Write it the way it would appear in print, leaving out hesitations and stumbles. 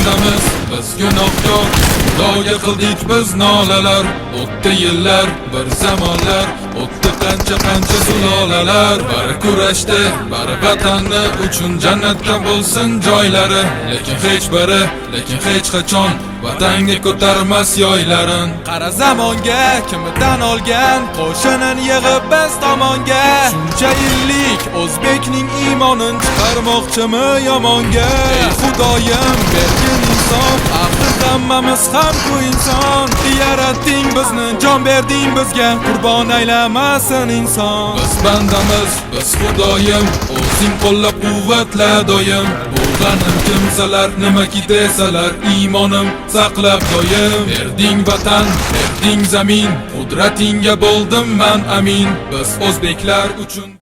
Bandamiz, biz gunohkor, Xudoga qildik biz nolalar. O'tdi yillar, bir zamonlar, o'tdi qancha qancha sulolalar. Bari kurashdi, bari vatanni uchun, jannatda bo'lsin joylari. Lekin hech biri, lekin hech qachon vatanga ko'tarmas yoylarin. Qara zamonga, kimni tan olgan, qo'shinin yig'ib biz tomonga. Shuncha yillik o'zbekning iymonin chiqarmoqchimi yomonga? Ey Xudoyim, bergin insof, axir hammamiz ham ku inson. Yaratding bizni, jon berding bizga, qurbon aylamasin inson. Biz bandamiz, biz, Xudoyim, o'zing qo'llab quvvatla doim. Bo'lganim kimsalar nimaki desalar, iymonim saqlab doim. Berding vatan, berding zamin, qudratingga bo'ldim man amin. Biz o'zbeklar uchun.